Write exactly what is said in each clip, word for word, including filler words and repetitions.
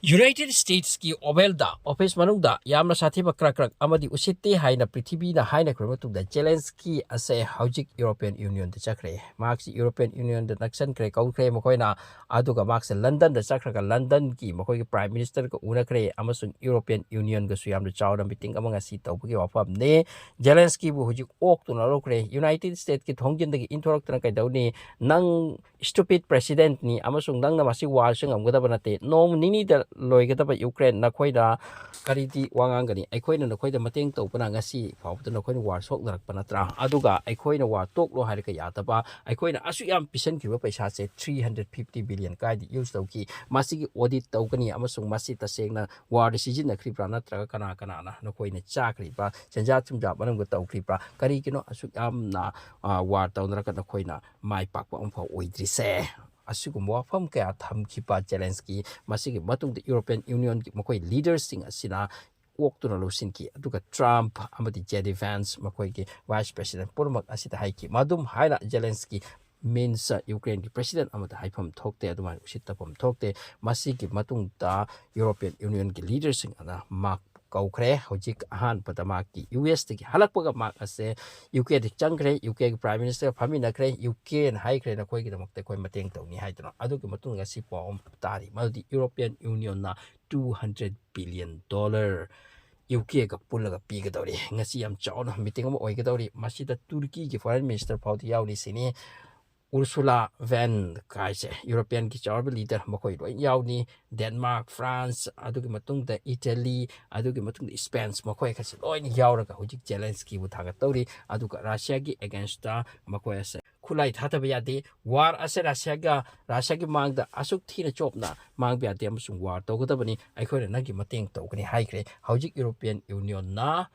United ꯁ꯭ꯇꯦꯠꯁꯀꯤ ꯑꯣꯚꯦꯜꯗ office ꯃꯅꯨꯡꯗ ꯌꯥꯝꯅ ꯁꯥꯊꯤꯕ ꯀ꯭ꯔꯛ ꯀ꯭ꯔꯛ ꯑꯃꯗꯤ ꯎꯁꯤꯠꯇꯦ ꯍꯥꯏꯅ ꯄ꯭ꯔꯤꯊꯤꯕꯤꯅ ꯍꯥꯏꯅꯈ꯭ꯔꯕ ꯃꯇꯨꯡꯗ ꯖꯦꯂꯦꯟꯁꯀꯤ ꯑꯁꯦ ꯍꯧꯖꯤꯛ ꯌꯨꯔꯣꯄꯤꯌꯟ ꯌꯨꯅꯤꯌꯟꯗ ꯆꯠꯈ꯭ꯔꯦ꯫ ꯃꯍꯥꯛꯁꯤ ꯌꯨꯔꯣꯄꯤꯌꯟ ꯌꯨꯅꯤꯌꯟꯗ ꯅꯛꯁꯟꯈ꯭ꯔꯦ, ꯀꯧꯈ꯭ꯔꯦ ꯃꯈꯣꯏꯅ꯫ ꯑꯗꯨꯒ ꯃꯍꯥꯛꯁꯦ ꯂꯟꯗꯟꯗ ꯆꯠꯈ꯭ꯔꯒ ꯂꯟꯗꯟꯒꯤ ꯃꯈꯣꯏꯒꯤ ꯄ꯭ꯔꯥꯏꯝ ꯃꯤꯅꯤꯁꯇꯔꯒ ꯎꯅꯈ꯭ꯔꯦ ꯑꯃꯁꯨꯡ ꯌꯨꯔꯣꯄꯤꯌꯟ ꯌꯨꯅꯤꯌꯟꯒꯁꯨ ꯌꯥꯝꯅ ꯆꯥꯎꯅ ꯃꯤꯇꯤꯡ ꯑꯃ ꯉꯁꯤ ꯇꯧꯕꯒꯤ ꯋꯥꯐꯝꯅꯤ꯫ ꯖꯦꯂꯦꯟꯁꯀꯤꯕꯨ ꯍꯧꯖꯤꯛ ꯑꯣꯛꯇꯨꯅ ꯂꯧꯈ꯭ꯔꯦ꯫ ꯌꯨꯅꯥꯏꯇꯦꯗ ꯁ꯭ꯇꯦꯠꯀꯤ ꯊꯣꯡꯖꯤꯟꯗꯒꯤ ꯏꯟꯊꯣꯔꯛꯇꯨꯅ ꯀꯩꯗꯧꯅꯤ? ꯅꯪ stupid presidentꯅꯤ ꯑꯃꯁꯨꯡ ꯅꯪꯅ ꯃꯁꯤ warꯁꯦ ꯉꯝꯒꯗꯕ ꯅꯠꯇꯦ꯫ ꯅꯣꯡ ꯅꯤꯅꯤꯗ ꯂꯣꯏꯒꯗꯕ ꯌꯨꯀ꯭ꯔꯦꯟ ꯅꯈꯣꯏꯅ ꯀꯔꯤꯗꯤ ꯋꯥ ꯉꯥꯡꯒꯅꯤ? ꯑꯩꯈꯣꯏꯅ ꯅꯈꯣꯏꯗ ꯃꯇꯦꯡ ꯇꯧꯕꯅ ꯉꯁꯤ ꯐꯥꯎꯕꯗ ꯅꯈꯣꯏꯅ war ꯁꯣꯛꯅꯔꯛꯄ ꯅꯠꯇ꯭ꯔꯥ? ꯑꯗꯨꯒ ꯑꯩꯈꯣꯏꯅ war ꯇꯣꯛꯂꯣ ꯍꯥꯏꯔꯒ ꯌꯥꯗꯕ, ꯑꯩꯈꯣꯏꯅ ꯑꯁꯨꯛ ꯌꯥꯝ ꯄꯤꯁꯟꯈꯤꯕ ꯄꯩꯁꯥꯁꯦ three hundred fifty billion ꯀꯥꯏꯗ use ꯇꯧꯈꯤ? ꯃꯁꯤꯒꯤ audit ꯇꯧꯒꯅꯤ ꯑꯃꯁꯨꯡ ꯃꯁꯤ ꯇꯁꯦꯡꯅ warꯗ ꯁꯤꯖꯤꯟꯅꯈ꯭ꯔꯤꯕ꯭ꯔꯥ ꯅꯠꯇ꯭ꯔꯒ ꯀꯅꯥ ꯀꯅꯥꯅ ꯅꯈꯣꯏꯅ ꯆꯥꯈ꯭ꯔꯤꯕ꯭ꯔꯥ, ꯁꯦꯟꯖꯥ ꯊꯨꯝꯖꯥ ꯃꯅꯨꯡꯗ ꯇꯧꯈ꯭ꯔꯤꯕ꯭ꯔꯥ? ꯀꯔꯤꯒꯤꯅꯣ ꯑꯁꯨꯛ ꯌꯥꯝꯅ, ꯑ, war ꯇꯧꯅꯔꯒ ꯅꯈꯣꯏꯅ ꯃꯥꯏ ꯄꯥꯛꯄ ꯑꯃꯐꯥꯎ ꯑꯣꯏꯗ꯭ꯔꯤꯁꯦ? ꯑꯁꯤꯒꯨꯝꯕ ꯋꯥꯐꯝ ꯀꯌꯥ ꯊꯝꯈꯤꯕ ꯖꯦꯂꯦꯟꯁꯀꯤ ꯃꯁꯤꯒꯤ ꯃꯇꯨꯡꯗ ꯌꯨꯔꯣꯄꯤꯌꯟ ꯌꯨꯅꯤꯌꯟꯒꯤ ꯃꯈꯣꯏ ꯂꯤꯗꯔꯁꯤꯡ ꯑꯁꯤꯅ ꯑꯣꯛꯇꯨꯅ ꯂꯧꯁꯤꯟꯈꯤ꯫ ꯑꯗꯨꯒ ꯇ꯭ꯔꯝꯞ ꯑꯃꯗꯤ ꯖꯦ ꯗꯤ ꯚꯦꯟꯁ ꯃꯈꯣꯏꯒꯤ ꯚꯥꯏꯁ ꯄ꯭ꯔꯦꯁꯤꯗꯦꯟꯠ ꯄꯨꯝꯅꯃꯛ ꯑꯁꯤꯗ ꯍꯥꯏꯈꯤ꯫ ꯃꯗꯨꯝ ꯍꯥꯏꯅ ꯖꯦꯂꯦꯟꯁꯀꯤ means ꯌꯨꯀ꯭ꯔꯦꯟꯒꯤ ꯄ꯭ꯔꯦꯁꯤꯗꯦꯟꯠ ꯑꯃꯗ ꯍꯥꯏꯐꯝ ꯊꯣꯛꯇꯦ, ꯑꯗꯨꯃꯥꯏꯅ ꯎꯁꯤꯠꯇꯐꯝ ꯊꯣꯛꯇꯦ꯫ ꯃꯁꯤꯒꯤ ꯃꯇꯨꯡꯗ ꯌꯨꯔꯣꯄꯤꯌꯟ ꯌꯨꯅꯤꯌꯟꯒꯤ ꯂꯤꯗꯔꯁꯤꯡ ꯑꯗꯨꯅ ꯃꯍꯥꯛ ꯀꯧꯈ꯭ꯔꯦ꯫ ꯍꯧꯖꯤꯛ ꯑꯍꯥꯟꯕꯗ ꯃꯍꯥꯛꯀꯤ ꯌꯨ ꯑꯦꯁꯇꯒꯤ ꯍꯜꯂꯛꯄꯒ ꯃꯍꯥꯛ ꯑꯁꯦ ꯌꯨ ꯀꯦꯗ ꯆꯪꯈ꯭ꯔꯦ꯫ ꯌꯨ ꯀꯦꯒꯤ ꯄ꯭ꯔꯥꯏꯝ ꯃꯤꯅꯤꯁꯇꯔꯒ ꯐꯝꯃꯤꯟꯅꯈ꯭ꯔꯦ꯫ ꯌꯨ ꯀꯦꯅ ꯍꯥꯏꯈ꯭ꯔꯦ, "ꯅꯈꯣꯏꯒꯤꯗꯃꯛꯇ ꯑꯩꯈꯣꯏ ꯃꯇꯦꯡ ꯇꯧꯅꯤ" ꯍꯥꯏꯗꯨꯅ꯫ ꯑꯗꯨꯒꯤ ꯃꯇꯨꯡꯗ ꯉꯁꯤ ꯄꯥꯎ ꯑꯃ ꯇꯥꯔꯤ, ꯃꯗꯨꯗꯤ ꯌꯨꯔꯣꯄꯤꯌꯟ ꯌꯨꯅꯤꯌꯟꯅ two hundred billion dollar U ꯀꯦꯒ ꯄꯨꯜꯂꯒ ꯄꯤꯒꯗꯧꯔꯤ꯫ ꯉꯁꯤ ꯌꯥꯝ ꯆꯥꯎꯅ ꯃꯤꯇꯤꯡ ꯑꯃ ꯑꯣꯏꯒꯗꯧꯔꯤ꯫ ꯃꯁꯤꯗ ꯇꯨꯔꯀꯤꯒꯤ ꯐꯣꯔꯦꯟ ꯃꯤꯅꯤꯁꯇꯔ ꯐꯥꯎꯗꯤ ꯌꯥꯎꯔꯤ ꯁꯤꯅꯤ꯫ ꯎꯔꯁꯨꯂꯥ ꯚꯦꯟ ꯀꯥꯏꯁꯦ, ꯌꯨꯔꯣꯄꯤꯌꯟꯒꯤ ꯆꯥꯎꯔꯕ ꯂꯤꯗꯔ, ꯃꯈꯣꯏ ꯂꯣꯏ ꯌꯥꯎꯅꯤ꯫ ꯗꯦꯟꯃꯥꯔꯛ, ꯐ꯭ꯔꯥꯟꯁ, ꯑꯗꯨꯒꯤ ꯃꯇꯨꯡꯗ ꯏꯇꯂꯤ, ꯑꯗꯨꯒꯤ ꯃꯇꯨꯡꯗ ꯁ꯭ꯄꯦꯟꯁ, ꯃꯈꯣꯏ ꯈꯩꯁꯦ ꯂꯣꯏꯅ ꯌꯥꯎꯔꯒ ꯍꯧꯖꯤꯛ ꯖꯦꯂꯦꯟꯁꯀꯤꯕꯨ ꯊꯥꯒꯠꯇꯧꯔꯤ꯫ ꯑꯗꯨꯒ ꯔꯁꯤꯌꯥꯒꯤ against ꯃꯈꯣꯏ ꯑꯁꯦ ꯈꯨꯠꯂꯥꯏ ꯊꯥꯗꯕ ꯌꯥꯗꯦ꯫ War ꯑꯁꯦ ꯔꯁꯤꯌꯥꯒ, ꯔꯁꯤꯌꯥꯒꯤ ꯃꯥꯡꯗ ꯑꯁꯨꯛ ꯊꯤꯅ ꯆꯣꯞꯅ ꯃꯥꯡꯕ ꯌꯥꯗꯦ ꯑꯃꯁꯨꯡ war ꯇꯧꯒꯗꯕꯅꯤ꯫ ꯑꯩꯈꯣꯏꯅ ꯅꯪꯒꯤ ꯃꯇꯦꯡ ꯇꯧꯒꯅꯤ ꯍꯥꯏꯈ꯭ꯔꯦ꯫ ꯍꯧꯖꯤꯛ European ꯌꯨꯅꯤꯌꯟꯅ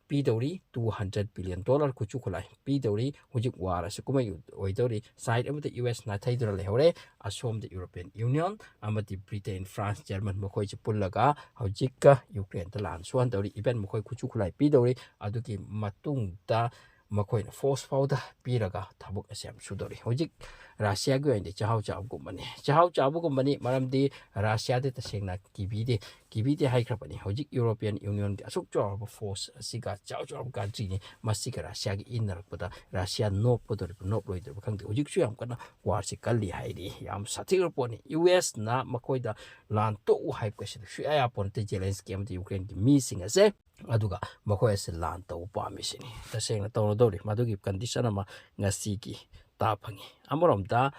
ꯄꯤꯗꯧꯔꯤ two hundred billion dollar ꯈꯨꯠꯁꯨ ꯈꯨꯠꯂꯥꯏ ꯄꯤꯗꯧꯔꯤ꯫ ꯍꯧꯖꯤꯛ war ꯑꯁꯤ ꯀꯨꯝꯍꯩ ꯑꯣꯏꯗꯧꯔꯤ꯫ Side ꯑꯃꯗ ꯌꯨ ꯑꯦꯁ ꯅꯥꯊꯩꯗꯨꯅ ꯂꯩꯍꯧꯔꯦ꯫ ꯑꯁꯣꯝꯗ ꯌꯨꯔꯣꯄꯤꯌꯟ ꯌꯨꯅꯤꯌꯟ ꯑꯃꯗꯤ ꯕ꯭ꯔꯤꯇꯦꯟ, ꯐ꯭ꯔꯥꯟꯁ, ꯖꯔꯃꯟ ꯃꯈꯣꯏꯁꯤ ꯄꯨꯜꯂꯒ ꯍꯧꯖꯤꯛꯀ ꯌꯨꯀ꯭ꯔꯦꯟꯗ ꯂꯥꯟ ꯁꯣꯛꯍꯟꯗꯧꯔꯤ꯫ Even ꯃꯈꯣꯏ ꯈꯨꯠꯁꯨ ꯈꯨꯠꯂꯥꯏ ꯄꯤꯗꯧꯔꯤ꯫ ꯑꯗꯨꯒꯤ ꯃꯇꯨꯡꯗ ꯃꯈꯣꯏꯅ ꯐꯣꯔꯁ ꯐꯥꯎꯗ ꯄꯤꯔꯒ ꯊꯕꯛ ꯑꯁꯤ ꯌꯥꯝ ꯁꯨꯗꯧꯔꯤ꯫ ꯍꯧꯖꯤꯛ ꯔꯁꯤꯌꯥꯒꯤ ꯑꯣꯏꯅꯗꯤ ꯆꯥꯛꯍꯥꯎ ꯆꯥꯕꯒꯨꯝꯕꯅꯤ, ꯆꯥꯛꯍꯥꯎ ꯆꯥꯕꯒꯨꯝꯕꯅꯤ꯫ ꯃꯔꯝꯗꯤ ꯔꯁꯤꯌꯥꯗꯤ ꯇꯁꯦꯡꯅ ꯀꯤꯕꯤꯗꯦ, ꯀꯤꯕꯤꯗꯦ ꯍꯥꯏꯈ꯭ꯔꯕꯅꯤ꯫ ꯍꯧꯖꯤꯛ ꯌꯨꯔꯣꯄꯤꯌꯥꯟ ꯌꯨꯅꯤꯌꯟꯒꯤ ꯑꯁꯨꯛ ꯆꯥꯎꯔꯕ ꯐꯣꯔꯁ ꯑꯁꯤꯒ, ꯆꯥꯎ ꯆꯥꯎꯔꯕ ꯀꯟꯇ꯭ꯔꯤꯅꯤ, ꯃꯁꯤꯒ ꯔꯁꯤꯌꯥꯒ ꯏꯟꯅꯔꯛꯄꯗ ꯔꯁꯤꯌꯥ ꯅꯣꯞꯀꯗꯧꯔꯤꯕ ꯅꯣꯞꯂꯣꯏꯗꯧꯔꯤꯕ ꯈꯪꯗꯦ꯫ ꯍꯧꯖꯤꯛꯁꯨ ꯌꯥꯝ ꯀꯟꯅ ꯋꯥꯔꯁꯤ ꯀꯜꯂꯤ ꯍꯥꯏꯔꯤ꯫ ꯌꯥꯝ ꯁꯥꯊꯤꯈ꯭ꯔ ꯄꯣꯠꯅꯤ꯫ ꯌꯨ ꯑꯦꯁꯅ ꯃꯈꯣꯏꯗ ꯂꯥꯟ ꯇꯣꯛꯎ ꯍꯥꯏꯕꯁꯤꯗ ꯁꯨꯡꯌꯥ ꯌꯥꯄꯣꯟꯇꯦ ꯖꯦꯂꯦꯟꯁꯀꯤ ꯑꯃꯗꯤ ꯌꯨꯀ꯭ꯔꯦꯟꯒꯤ ꯃꯤꯁꯤꯡ ꯑꯁꯦ꯫ ꯑꯗꯨꯒ ꯃꯈꯣꯏ ꯑꯁꯤ ꯂꯥꯟ ꯇꯧꯕ ꯄꯥꯝꯃꯤꯁꯤꯅꯤ꯫ ꯇꯁꯦꯡꯅ ꯇꯧꯔꯗꯧꯔꯤ꯫ ꯃꯗꯨꯒꯤ ꯀꯟꯗꯤꯁꯟ ꯑꯃ ꯉꯁꯤꯒꯤ ꯇꯥ ꯐꯪꯉꯤ꯫ ꯑꯃꯔꯣꯝꯗ,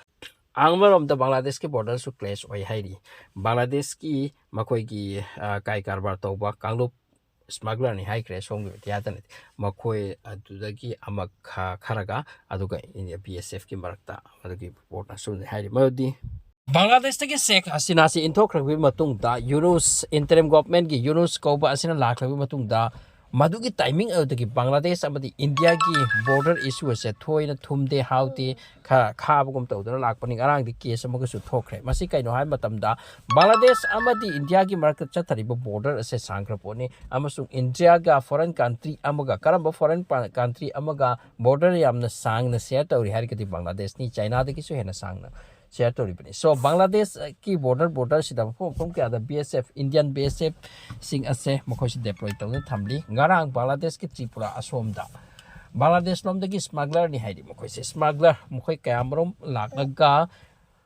ꯑꯃꯔꯣꯝꯗ ꯕꯪꯒ꯭ꯂꯥꯗꯦꯁꯀꯤ ꯕꯣꯔꯗꯔꯁꯨ ꯀ꯭ꯂꯦꯁ ꯑꯣꯏ ꯍꯥꯏꯔꯤ꯫ ꯕꯪꯒ꯭ꯂꯥꯗꯦꯁꯀꯤ ꯃꯈꯣꯏꯒꯤ, ꯑ, ꯀꯥꯏ ꯀꯔꯕꯥꯔ ꯇꯧꯕ ꯀꯥꯡꯂꯨꯞ ꯁ꯭ꯃꯒꯂꯔꯅꯤ ꯍꯥꯏꯈ꯭ꯔꯦ ꯁꯣꯝꯒꯤ ꯏꯟꯗꯤꯌꯥꯗꯅꯗꯤ꯫ ꯃꯈꯣꯏ ꯑꯗꯨꯗꯒꯤ ꯑꯃ ꯈ-, ꯈꯔꯒ ꯑꯗꯨꯒ ꯕꯤ ꯑꯦꯁ ꯑꯦꯐꯀꯤ ꯃꯔꯛꯇ ꯑꯗꯨꯒꯤ ꯕꯣꯔꯗ ꯑꯁꯨꯝꯅꯤ ꯍꯥꯏꯔꯤ꯫ ꯃꯗꯨꯗꯤ ꯕꯪꯒ꯭ꯂꯥꯗꯦꯁꯇꯒꯤ ꯁꯦꯈ ꯍꯁꯤꯅꯥꯁꯤ ꯏꯟꯊꯣꯛꯈ꯭ꯔꯕꯒꯤ ꯃꯇꯨꯡꯗ ꯌꯨꯅꯨꯁ, ꯏꯟꯇꯔꯤꯝ ꯒꯣꯚꯔꯟꯃꯦꯟꯠꯀꯤ ꯌꯨꯅꯨꯁ ꯀꯧꯕ ꯑꯁꯤꯅ ꯂꯥꯛꯈ꯭ꯔꯕꯒꯤ ꯃꯇꯨꯡꯗ ꯃꯗꯨꯒꯤ ꯇꯥꯏꯃꯤꯡ ꯑꯗꯨꯗꯒꯤ ꯕꯪꯒ꯭ꯂꯥꯗꯦꯁ ꯑꯃꯗꯤ ꯏꯟꯗꯤꯌꯥꯒꯤ ꯕꯣꯔꯗꯔ ꯏꯁꯨ ꯑꯁꯦ ꯊꯣꯏꯅ ꯊꯨꯝꯗꯦ ꯍꯥꯎꯗꯦ ꯈꯔ ꯈꯥꯕꯒꯨꯝ ꯇꯧꯗꯨꯅ ꯂꯥꯛꯄꯅꯤ꯫ ꯉꯔꯥꯡꯗꯤ ꯀꯦꯁ ꯑꯃꯒꯁꯨ ꯊꯣꯛꯈ꯭ꯔꯦ꯫ ꯃꯁꯤ ꯀꯩꯅꯣ ꯍꯥꯏꯕ ꯃꯇꯝꯗ ꯕꯪꯒ꯭ꯂꯥꯗꯦꯁ ꯑꯃꯗꯤ ꯏꯟꯗꯤꯌꯥꯒꯤ ꯃꯔꯛꯇ ꯆꯠꯊꯔꯤꯕ ꯕꯣꯔꯗꯔ ꯑꯁꯦ ꯁꯥꯡꯈ꯭ꯔ ꯄꯣꯠꯅꯤ ꯑꯃꯁꯨꯡ ꯏꯟꯗꯤꯌꯥꯒ ꯐꯣꯔꯦꯟ ꯀꯟꯇ꯭ꯔꯤ ꯑꯃꯒ, ꯀꯔꯝꯕ ꯐꯣꯔꯦꯟ ꯀꯟꯇ꯭ꯔꯤ ꯑꯃꯒ ꯕꯣꯔꯗꯔ ꯌꯥꯝꯅ ꯁꯥꯡꯅ ꯁꯤꯌꯔ ꯇꯧꯔꯤ ꯍꯥꯏꯔꯒꯗꯤ ꯕꯪꯒ꯭ꯂꯥꯗꯦꯁꯅꯤ꯫ ꯆꯥꯏꯅꯥꯗꯒꯤꯁꯨ ꯍꯦꯟꯅ ꯁꯥꯡꯅ ꯁꯤꯌꯔ ꯇꯧꯔꯤꯕꯅꯤ꯫ So, ꯕꯪꯒ꯭ꯂꯥꯗꯦꯁꯀꯤ ꯕꯣꯔꯗꯔ, ꯕꯣꯔꯗꯔꯁꯤꯗ ꯃꯐꯝ, ꯃꯐꯝ ꯀꯌꯥꯗ ꯕꯤ ꯑꯦꯁ ꯑꯦꯐ, ꯏꯟꯗꯤꯌꯥꯟ ꯕꯤ ꯑꯦꯁ ꯑꯦꯐꯁꯤꯡ ꯑꯁꯦ ꯃꯈꯣꯏꯁꯤ ꯗꯦꯄ꯭ꯂꯣꯏ ꯇꯧꯗꯨꯅ ꯊꯝꯂꯤ꯫ ꯉꯔꯥꯡ ꯕꯪꯒ꯭ꯂꯥꯗꯦꯁꯀꯤ ꯇ꯭ꯔꯤꯄꯨꯔꯥ ꯑꯁꯣꯝꯗ ꯕꯪꯒ꯭ꯂꯥꯗꯦꯁ ꯂꯣꯝꯗꯒꯤ ꯁ꯭ꯃꯒꯂꯔꯅꯤ ꯍꯥꯏꯔꯤ꯫ ꯃꯈꯣꯏꯁꯦ ꯁ꯭ꯃꯒꯂꯔ, ꯃꯈꯣꯏ ꯀꯌꯥꯃꯔꯨꯝ ꯂꯥꯛꯂꯒ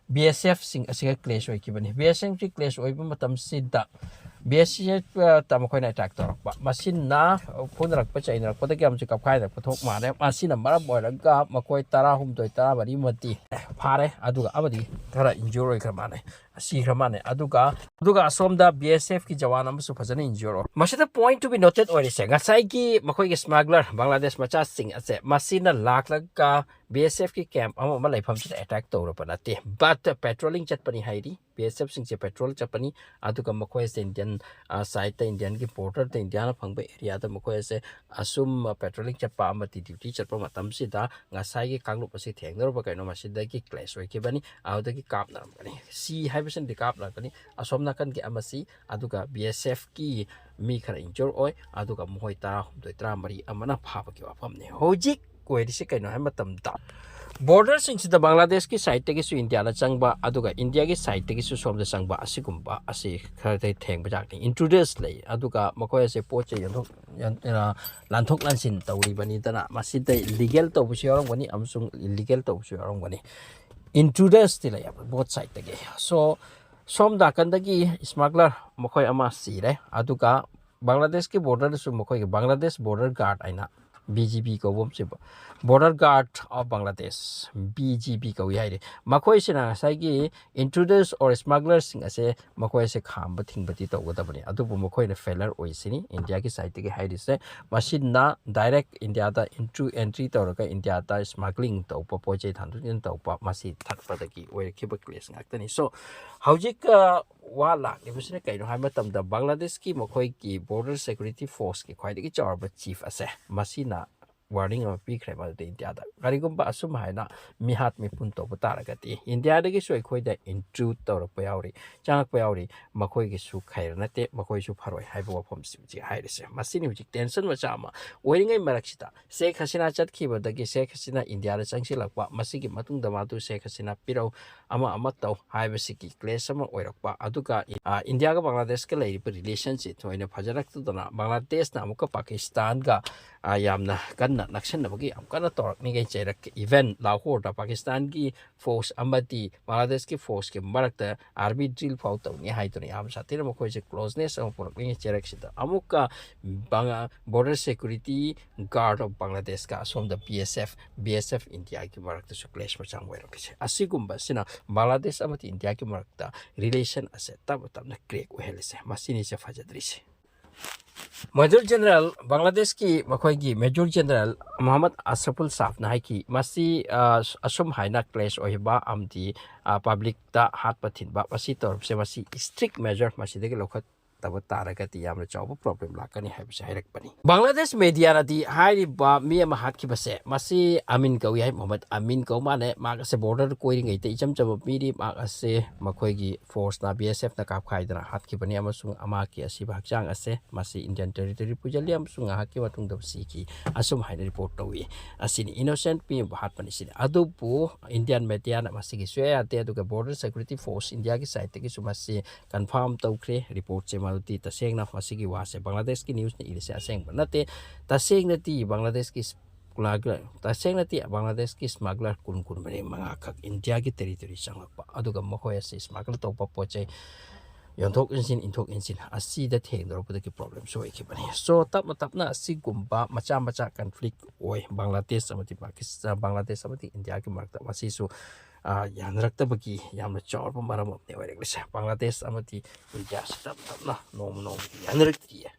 ꯕꯤ ꯑꯦꯁ ꯑꯦꯐꯁꯤꯡ ꯑꯁꯤꯒ ꯀ꯭ꯂꯦꯁ ꯑꯣꯏꯈꯤꯕꯅꯤ꯫ ꯕꯤ ꯑꯦꯁ ꯑꯦꯐꯁꯤ ꯀ꯭ꯂꯦꯁ ꯑꯣꯏꯕ ꯃꯇꯝꯁꯤꯗ ꯕꯤ ꯑꯦꯁ ꯑꯦꯐꯇ ꯃꯈꯣꯏꯅ ꯑꯦꯇꯦꯛ ꯇꯧꯔꯛꯄ꯫ ꯃꯁꯤꯅ ꯐꯨꯅꯔꯛꯄ, ꯆꯩꯅꯔꯛꯄꯗꯒꯤ ꯑꯃꯁꯨ ꯀꯞꯈꯥꯏꯅꯔꯛꯄ ꯊꯣꯛ ꯃꯥꯜꯂꯦ꯫ ꯃꯁꯤꯅ ꯃꯔꯝ ꯑꯣꯏꯔꯒ ꯃꯈꯣꯏ ꯇꯔꯥꯍꯨꯝꯗꯣꯏ, ꯇꯔꯥꯃꯔꯤꯃꯗꯤ ꯐꯥꯔꯦ, ꯑꯗꯨꯒ ꯑꯃꯗꯤ ꯈꯔ ꯏꯟꯖꯨꯔ ꯑꯣꯏꯈ꯭ꯔ ꯃꯥꯜꯂꯦ, ꯁꯤꯈ꯭ꯔ ꯃꯥꯜꯂꯦ꯫ ꯑꯗꯨꯒ, ꯑꯗꯨꯒ ꯑꯁꯣꯝꯗ ꯕꯤ ꯑꯦꯁ ꯑꯦꯐꯀꯤ ꯖꯋꯥꯟ ꯑꯃꯁꯨ ꯐꯖꯅ ꯏꯟꯖꯨꯔ ꯑꯣꯏ꯫ ꯃꯁꯤꯗ ꯄꯣꯏꯟꯠ ꯇꯨ ꯕꯤ ꯅꯣꯇꯦꯠ ꯑꯣꯏꯔꯤꯁꯦ, ꯉꯁꯥꯏꯒꯤ ꯃꯈꯣꯏꯒꯤ ꯁ꯭ꯃꯒꯂꯔ, ꯕꯪꯒ꯭ꯂꯥꯗꯦꯁ ꯃꯆꯥꯁꯤꯡ ꯑꯁꯦ, ꯃꯁꯤꯅ ꯂꯥꯛꯂꯒ ꯕꯤ ꯑꯦꯁ ꯑꯦꯐꯀꯤ ꯀꯦꯝꯞ ꯑꯃ, ꯑꯃ ꯂꯩꯐꯝꯁꯤꯗ ꯑꯦꯇꯦꯛ ꯇꯧꯔꯕ ꯅꯠꯇꯦ, ꯕꯠ ꯄꯦꯇ꯭ꯔꯣꯂꯤꯡ ꯆꯠꯄꯅꯤ ꯍꯥꯏꯔꯤ꯫ ꯕꯤ ꯑꯦꯁ ꯑꯦꯐꯁꯤꯡꯁꯦ ꯄꯦꯇ꯭ꯔꯣꯜ ꯆꯠꯄꯅꯤ, ꯑꯗꯨꯒ ꯃꯈꯣꯏ ꯑꯁꯦ ꯏꯟꯗꯤꯌꯟ, ꯑ, ꯁꯥꯏꯠꯇ, ꯏꯟꯗꯤꯌꯟꯒꯤ ꯕꯣꯔꯗꯔꯗ, ꯏꯟꯗꯤꯌꯥꯅ ꯐꯪꯕ ꯑꯦꯔꯤꯌꯥꯗ ꯃꯈꯣꯏ ꯑꯁꯦ ꯑꯁꯨꯝ, ꯑ, ꯄꯦꯇ꯭ꯔꯣꯂꯤꯡ ꯆꯠꯄ ꯑꯃꯗꯤ ꯗ꯭ꯌꯨꯇꯤ ꯆꯠꯄ ꯃꯇꯝꯁꯤꯗ ꯉꯁꯥꯏꯒꯤ ꯀꯥꯡꯂꯨꯞ ꯑꯁꯤ ꯊꯦꯡꯅꯔꯨꯕ ꯀꯩꯅꯣ, ꯃꯁꯤꯗꯒꯤ ꯀ꯭ꯂꯦꯁ ꯑꯣꯏꯈꯤꯕꯅꯤ꯫ ꯑꯗꯨꯗꯒꯤ ꯀꯥꯞꯅꯔꯝꯕꯅꯤ꯫ ꯁꯤ ꯍꯥꯏꯕ ꯁꯤꯟꯗꯤ ꯀꯥꯞꯂꯛꯀꯅꯤ꯫ ꯑꯁꯣꯝ ꯅꯥꯀꯟꯒꯤ ꯑꯃꯁꯤ, ꯑꯗꯨꯒ ꯕꯤ ꯑꯦꯁ ꯑꯦꯐꯀꯤ ꯃꯤ ꯈꯔ injure ꯑꯣꯏ, ꯑꯗꯨꯒ ꯃꯈꯣꯏ ꯇꯔꯥꯍꯨꯝꯗꯣꯏ, ꯇꯔꯥꯃꯔꯤ ꯑꯃꯅ ꯐꯥꯕꯒꯤ ꯋꯥꯐꯝꯅꯤ꯫ ꯍꯧꯖꯤꯛ ꯑꯣꯏꯔꯤꯁꯤ ꯀꯩꯅꯣ ꯍꯥꯏꯕ ꯃꯇꯝꯗ, ꯕꯣꯔꯗꯔꯁꯤꯡꯁꯤꯗ ꯕꯪꯒ꯭ꯂꯥꯗꯦꯁꯀꯤ ꯁꯥꯏꯠꯇꯒꯤꯁꯨ ꯏꯟꯗꯤꯌꯥꯗ ꯆꯪꯕ, ꯑꯗꯨꯒ ꯏꯟꯗꯤꯌꯥꯒꯤ ꯁꯥꯏꯠꯇꯒꯤꯁꯨ ꯁꯣꯝꯗ ꯆꯪꯕ, ꯑꯁꯤꯒꯨꯝꯕ ꯑꯁꯤ ꯈꯔꯗꯤ ꯊꯦꯡꯕ ꯖꯥꯠꯅꯤ꯫ Intruders ꯂꯩ, ꯑꯗꯨꯒ ꯃꯈꯣꯏ ꯑꯁꯦ ꯄꯣꯠ ꯆꯩ ꯌꯣꯟꯊꯣꯛ-, ꯌꯣꯟ-, ꯑ, ꯂꯥꯟꯊꯣꯛ ꯂꯥꯟꯁꯤꯟ ꯇꯧꯔꯤꯕꯅꯤꯗꯅ, ꯃꯁꯤꯗ legal ꯇꯧꯕꯁꯨ ꯌꯥꯎꯔꯝꯒꯅꯤ ꯑꯃꯁꯨꯡ illegal ꯇꯧꯕꯁꯨ ꯌꯥꯎꯔꯝꯒꯅꯤ꯫ Intrudersꯇꯤ ꯂꯩ both sideꯇꯒꯤ꯫ So, ꯁꯣꯝ ꯅꯥꯀꯟꯗꯒꯤ smuggler ꯃꯈꯣꯏ ꯑꯃ ꯁꯤꯔꯦ, ꯑꯗꯨꯒ ꯕꯪꯒ꯭ꯂꯥꯗꯦꯁꯀꯤ ꯕꯣꯔꯗꯔꯗꯁꯨ ꯃꯈꯣꯏꯒꯤ ꯕꯪꯒ꯭ꯂꯥꯗꯦꯁ border guard ꯍꯥꯏꯅ, ꯕꯤ ꯖꯤ ꯕꯤ ꯀꯧꯕ ꯑꯃꯁꯨ, Border Guard of Bangladesh, B G B ꯀꯧꯏ ꯍꯥꯏꯔꯤ꯫ ꯃꯈꯣꯏꯁꯤꯅ ꯉꯁꯥꯏꯒꯤ intruders or smugglersꯁꯤꯡ ꯑꯁꯦ, ꯃꯈꯣꯏ ꯑꯁꯦ ꯈꯥꯝꯕ ꯊꯤꯡꯕꯗꯤ ꯇꯧꯒꯗꯕꯅꯤ, ꯑꯗꯨꯕꯨ ꯃꯈꯣꯏꯅ failure ꯑꯣꯏꯁꯤꯅꯤ ꯏꯟꯗꯤꯌꯥꯒꯤ ꯁꯥꯏꯠꯇꯒꯤ ꯍꯥꯏꯔꯤꯁꯦ꯫ ꯃꯁꯤꯅ direct ꯏꯟꯗꯤꯌꯥꯗ entry, entry ꯇꯧꯔꯒ ꯏꯟꯗꯤꯌꯥꯗ smuggling ꯇꯧꯕ, ꯄꯣꯠ ꯆꯩ ꯊꯥꯡꯗꯣꯛ ꯊꯥꯡꯖꯤꯟ ꯇꯧꯕ, ꯃꯁꯤ ꯊꯠꯄꯗꯒꯤ ꯑꯣꯏꯔꯛꯈꯤꯕ case ꯉꯥꯛꯇꯅꯤ꯫ So, ꯍꯧꯖꯤꯛ, ꯑ, ꯋꯥ ꯂꯥꯛꯂꯤꯕꯁꯤꯅ ꯀꯩꯅꯣ ꯍꯥꯏꯕ ꯃꯇꯝꯗ, ꯕꯪꯒ꯭ꯂꯥꯗꯦꯁꯀꯤ ꯃꯈꯣꯏꯒꯤ border security forceꯀꯤ ꯈ꯭ꯋꯥꯏꯗꯒꯤ ꯆꯥꯎꯔꯕ chief ꯑꯁꯦ, ꯃꯁꯤꯅ warning ꯑꯃ ꯄꯤꯈ꯭ꯔꯦ ꯃꯗꯨꯗꯤ ꯏꯟꯗꯤꯌꯥꯗ, ꯀꯔꯤꯒꯨꯝꯕ ꯑꯁꯨꯝ ꯍꯥꯏꯅ ꯃꯤꯍꯥꯠ ꯃꯤꯄꯨꯟ ꯇꯧꯕ ꯇꯥꯔꯒꯗꯤ, ꯏꯟꯗꯤꯌꯥꯗꯒꯤꯁꯨ ꯑꯩꯈꯣꯏꯗ intrude ꯇꯧꯔꯛꯄ ꯌꯥꯎꯔꯤ, ꯆꯪꯉꯛꯄ ꯌꯥꯎꯔꯤ, ꯃꯈꯣꯏꯒꯤꯁꯨ ꯈꯩꯔ ꯅꯠꯇꯦ, ꯃꯈꯣꯏꯁꯨ ꯐꯔꯣꯏ ꯍꯥꯏꯕ ꯋꯥꯐꯝꯁꯤ ꯍꯧꯖꯤꯛ ꯍꯥꯏꯔꯤꯁꯦ꯫ ꯃꯁꯤꯅꯤ ꯍꯧꯖꯤꯛ tension ꯃꯆꯥ ꯑꯃ ꯑꯣꯏꯔꯤꯉꯩ ꯃꯔꯛꯁꯤꯗ, ꯁꯦꯈ ꯍꯁꯤꯅꯥ ꯆꯠꯈꯤꯕꯗꯒꯤ ꯁꯦꯈ ꯍꯁꯤꯅꯥ ꯏꯟꯗꯤꯌꯥꯗ ꯆꯪꯁꯤꯜꯂꯛꯄ, ꯃꯁꯤꯒꯤ ꯃꯇꯨꯡꯗ ꯃꯥꯗꯨ ꯁꯦꯈ ꯍꯁꯤꯅꯥ ꯄꯤꯔꯧ, ꯑꯃ ꯑꯃ ꯇꯧ ꯍꯥꯏꯕꯁꯤꯒꯤ clash ꯑꯃ ꯑꯣꯏꯔꯛꯄ, ꯑꯗꯨꯒ, ꯑ, ꯏꯟꯗꯤꯌꯥꯒ ꯕꯪꯒ꯭ꯂꯥꯗꯦꯁꯀ ꯂꯩꯔꯤꯕ relationꯁꯤ ꯊꯣꯏꯅ ꯐꯖꯔꯛꯇꯗꯅ, ꯕꯪꯒ꯭ꯂꯥꯗꯦꯁꯅ ꯑꯃꯨꯛꯀ ꯄꯥꯀꯤꯁꯇꯥꯟꯒ, ꯑ, ꯌꯥꯝꯅ ꯀꯟꯅ ꯅꯛꯁꯟꯅꯕꯒꯤ ꯌꯥꯝ ꯀꯟꯅ ꯇꯧꯔꯛꯅꯤꯡꯉꯩ ꯆꯩꯔꯛ, even ꯂꯥꯍꯣꯔꯗ ꯄꯥꯀꯤꯁꯇꯥꯟꯒꯤ force ꯑꯃꯗꯤ ꯕꯪꯒ꯭ꯂꯥꯗꯦꯁꯀꯤ forceꯀꯤ ꯃꯔꯛꯇ army drill ꯐꯥꯎ ꯇꯧꯅꯤ ꯍꯥꯏꯗꯨꯅ ꯌꯥꯝ ꯁꯥꯊꯤꯅ ꯃꯈꯣꯏꯁꯦ closeness ꯑꯃ ꯄꯨꯔꯛꯅꯤꯡꯉꯩ ꯆꯩꯔꯛꯁꯤꯗ, ꯑꯃꯨꯛꯀ Bangla-, Border Security Guard of Bangladeshꯀ ꯑꯁꯣꯝꯗ ꯕꯤ ꯑꯦꯁ ꯑꯦꯐ, ꯕꯤ ꯑꯦꯁ ꯑꯦꯐ ꯏꯟꯗꯤꯌꯥꯒꯤ ꯃꯔꯛꯇꯁꯨ clash ꯃꯆꯥ ꯑꯃ ꯑꯣꯏꯔꯛꯀꯁꯦ꯫ ꯑꯁꯤꯒꯨꯝꯕꯁꯤꯅ ꯕꯪꯒ꯭ꯂꯥꯗꯦꯁ ꯑꯃꯗꯤ ꯏꯟꯗꯤꯌꯥꯒꯤ ꯃꯔꯛꯇ relation ꯑꯁꯦ ꯇꯞꯅ ꯇꯞꯅ crack ꯑꯣꯏꯍꯜꯂꯤꯁꯦ꯫ ꯃꯁꯤꯅꯤꯁꯦ ꯐꯖꯗ꯭ꯔꯤꯁꯦ꯫ Major General, ꯕꯪꯒ꯭ꯂꯥꯗꯦꯁꯀꯤ ꯃꯈꯣꯏꯒꯤ Major General ꯃꯣꯍꯝꯃꯗ ꯑꯁꯔꯐꯨꯜ ꯁꯥꯐꯅ ꯍꯥꯏꯈꯤ, ꯃꯁꯤ, ꯑ, ꯑꯁꯨꯝ ꯍꯥꯏꯅ clash ꯑꯣꯏꯍꯟꯕ ꯑꯃꯗꯤ, ꯑ, publicꯇ ꯍꯥꯠꯄ ꯊꯤꯟꯕ, ꯃꯁꯤ ꯇꯧꯔꯤꯕꯁꯦ, ꯃꯁꯤ strict measure ꯃꯁꯤꯗꯒꯤ ꯂꯧꯈꯠ-, ꯆꯠꯇꯕ ꯇꯥꯔꯒꯗꯤ ꯌꯥꯝꯅ ꯆꯥꯎꯕ problem ꯂꯥꯛꯀꯅꯤ ꯍꯥꯏꯕꯁꯦ ꯍꯥꯏꯔꯛꯄꯅꯤ꯫ ꯕꯪꯒ꯭ꯂꯥꯗꯦꯁ media ꯅꯗꯤ ꯍꯥꯏꯔꯤꯕ ꯃꯤ ꯑꯃ ꯍꯥꯠꯈꯤꯕꯁꯦ, ꯃꯁꯤ ꯑꯃꯤꯟ ꯀꯧꯏ ꯍꯥꯏ, ꯃꯣꯍꯝꯃꯗ ꯑꯃꯤꯟ ꯀꯧ ꯃꯥꯜꯂꯦ꯫ ꯃꯍꯥꯛ ꯑꯁꯦ border ꯀꯣꯏꯔꯤꯉꯩꯗ ꯏꯆꯝ ꯆꯝꯕ ꯃꯤꯗꯤ, ꯃꯍꯥꯛ ꯑꯁꯦ ꯃꯈꯣꯏꯒꯤ force ꯅ, B S F ꯅ ꯀꯥꯞꯈꯥꯏꯗꯅ ꯍꯥꯠꯈꯤꯕꯅꯤ ꯑꯃꯁꯨꯡ ꯃꯍꯥꯛꯀꯤ ꯑꯁꯤꯕ ꯍꯛꯆꯥꯡ ꯑꯁꯦ ꯃꯁꯤ Indian territory ꯄꯨꯁꯤꯜꯂꯤ ꯑꯃꯁꯨꯡ ꯉꯥꯏꯍꯥꯛꯀꯤ ꯃꯇꯨꯡꯗ ꯁꯤꯈꯤ, ꯑꯁꯨꯝ ꯍꯥꯏꯅ report ꯇꯧꯏ꯫ ꯑꯁꯤꯅꯤ, innocent ꯃꯤ ꯑꯃꯕꯨ ꯍꯥꯠꯄꯅꯤ ꯁꯤꯅꯤ꯫ ꯑꯗꯨꯕꯨ Indian media ꯅ ꯃꯁꯤꯒꯤ ꯁꯨꯌꯥ ꯌꯥꯗꯦ, ꯑꯗꯨꯒ Border Security Force India ꯒꯤ side ꯇꯒꯤꯁꯨ ꯃꯁꯤ confirm ꯇꯧꯈ꯭ꯔꯦ꯫ Report ꯁꯦ ꯃꯗꯨꯗꯤ ꯇꯁꯦꯡꯅ ꯃꯁꯤꯒꯤ ꯋꯥꯁꯦ ꯕꯪꯒ꯭ꯂꯥꯗꯦꯁꯀꯤ news ꯅ ꯏꯔꯤꯁꯦ ꯑꯁꯦꯡꯕ ꯅꯠꯇꯦ꯫ ꯇꯁꯦꯡꯅꯗꯤ ꯕꯪꯒ꯭ꯂꯥꯗꯦꯁꯀꯤ smuggler, ꯇꯁꯦꯡꯅꯗꯤ ꯕꯪꯒ꯭ꯂꯥꯗꯦꯁꯀꯤ smuggler ꯀꯨꯟ ꯀꯨꯟꯃꯔꯤ ꯃꯉꯥꯈꯛ India ꯒꯤ territory ꯆꯪꯂꯛꯄ, ꯑꯗꯨꯒ ꯃꯈꯣꯏ ꯑꯁꯤ smuggle ꯇꯧꯕ ꯄꯣꯠ ꯆꯩ ꯌꯣꯟꯊꯣꯛ ꯌꯣꯟꯁꯤꯟ, ꯏꯟꯊꯣꯛ ꯏꯟꯁꯤꯟ ꯑꯁꯤꯗ ꯊꯦꯡꯅꯔꯨꯕꯗꯒꯤ problem ꯁꯨ ꯑꯣꯏꯈꯤꯕꯅꯤ꯫ So, ꯇꯞꯅ ꯇꯞꯅ ꯑꯁꯤꯒꯨꯝꯕ ꯃꯆꯥ ꯃꯆꯥ conflict ꯑꯣꯏ ꯕꯪꯒ꯭ꯂꯥꯗꯦꯁ ꯑꯃꯗꯤ ꯄꯥꯀꯤꯁꯇꯥꯟ, ꯕꯪꯒ꯭ꯂꯥꯗꯦꯁ ꯑꯃꯗꯤ India ꯒꯤ ꯃꯔꯛꯇ, ꯃꯁꯤꯁꯨ, ꯑ, ꯌꯥꯅꯔꯛꯇꯕꯒꯤ ꯌꯥꯝꯅ ꯆꯥꯎꯔꯕ ꯃꯔꯝ ꯑꯃꯅꯤ ꯑꯣꯏꯔꯛꯂꯤꯁꯦ꯫ ꯕꯪꯒ꯭ꯂꯥꯗꯦꯁ ꯑꯃꯗꯤ India ꯁꯤ ꯇꯞꯅ ꯇꯞꯅ ꯅꯣꯡꯃ ꯅꯣꯡꯃꯒꯤ ꯌꯥꯅꯔꯛꯇ꯭ꯔꯤꯌꯦ꯫